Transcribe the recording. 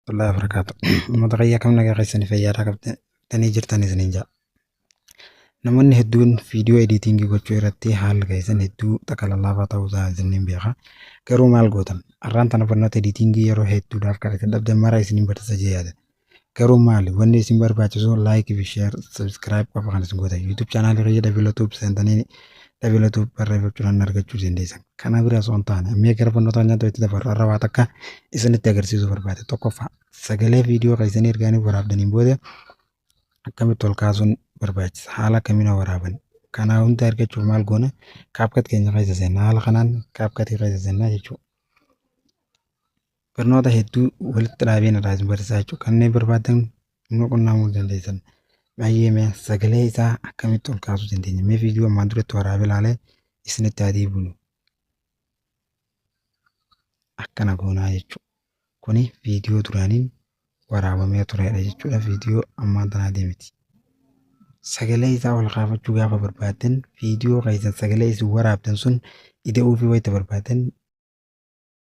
Warahmatullahi wabarakatuh. Uummata fayyaa kam nagaa keessanii fayyaadhaa qabdanii jirtan isiniin jedha. Namoonni hedduun viidiyoo ediitingii gochuu irratti haala keessan hedduu takka lallaafaa ta'uu isaa isiniin beeka. Garuu maal gootan? Har'aan tana barnoota ediitingii yeroo hedduudhaaf kan isin dhabdan mara isiniin barsiisa jee yaada. Garuu maali? Wanni isin barbaachisu laayikii fi sheer sabiskiraayib qofa kan isin gootan. YouTube chaanaalii kiyya Dabilatuub seentanii Dabilatuub barreeffachuudhaan argachuu dandeessan. Kana bira osoo hin taane mee gara barnoota keenyaatti itti dabarra. Har'a waa takka isinitti agarsiisuu barbaade. Tokkoffaa, sagalee viidiyoo keessanii ergaanii waraabdaniin booda akkamitti ol kaasuun barbaachisa? Haala akkamiin waraaban? Kana hunda argachuuf maal goona? CapCut keenya keessa seenna. Haala kanaan CapCut keessa seenna jechuudha. Barnoota hedduu walitti dhaabeen irraa isin barsiisaa jechuudha. Kanneen barbaadan nu qunnamuu dandeessan. Baay'ee mee sagalee isaa akkamitti ol kaasuu dandeenya? Mee viidiyoo ammaan duratti waraabee ilaalee isinitti haa deebinu. Akkana goonaa jechuudha. Kuni viidiyoo duraaniin waraabamee turedha jechuudha. Viidiyoo ammaan tanaa miti. Sagalee isaa ol kaafachuu gaafa barbaaddan, viidiyoo keessan sagalee isin waraabdan sun ida'uu fi wayita barbaaddan